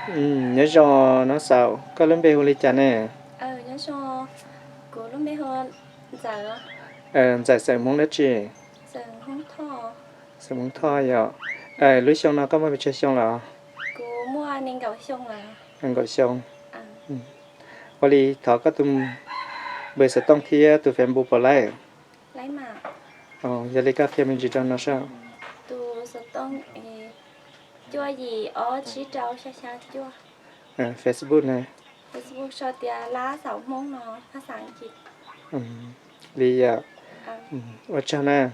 Nyob zoo Nov Xaum, koj lub npe hu li cas ne? Ntxawm xeem Hmoob dab tsi? Xeem Hmoob Thoj yom. Lub xyoo no koj muaj pes tsawg xyoo lawm? Nees nkaum xyoo. Ua li thov koj tus npawb xov tooj thiab tus Facebook puas laib? Yog li koj qhia me ntsis rau no saib. Facebook ne? Li yom. Ua tsaug na.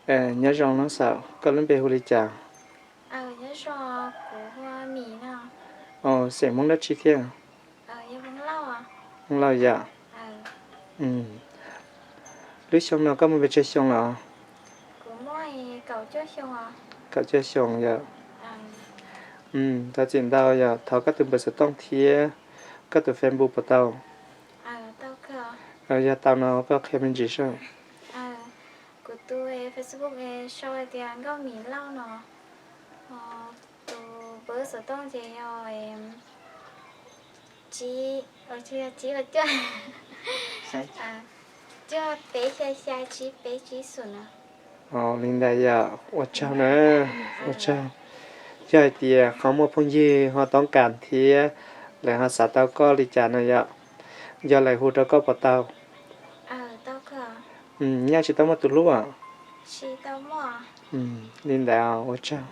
Nyob zoo Nov Xaum, koj lub npe hu li cas? Xeem Hmoob dab tsi thiab? Hmoob Lauj yom. Lub xyoo no koj muaj pes tsawg xyoo lawm? Kaum cuaj xyoo yom. Thov txim ntau yom, thov koj tus npawb xov tooj thiab koj tus Facebook puas tau? Yog tau no koj qhia me ntsis saib. Kuv tus Facebook sau tias Nkauj Mim Lauj no. Tus npawb xov tooj ces yog tsib, tsib cuaj, cuaj peb xya xya tsib peb tsib xum no. Li ntawd yom, ua tsaug na, ua tsaug. Yog hais tias qhov muaj phooj ywg ho toob kas thiab lawv ho xav tau koj li cas no yom, yog lawv hu rau koj puas tau? Nyaj tsis tau muaj tus hlub. Li ntawd ua tsaug.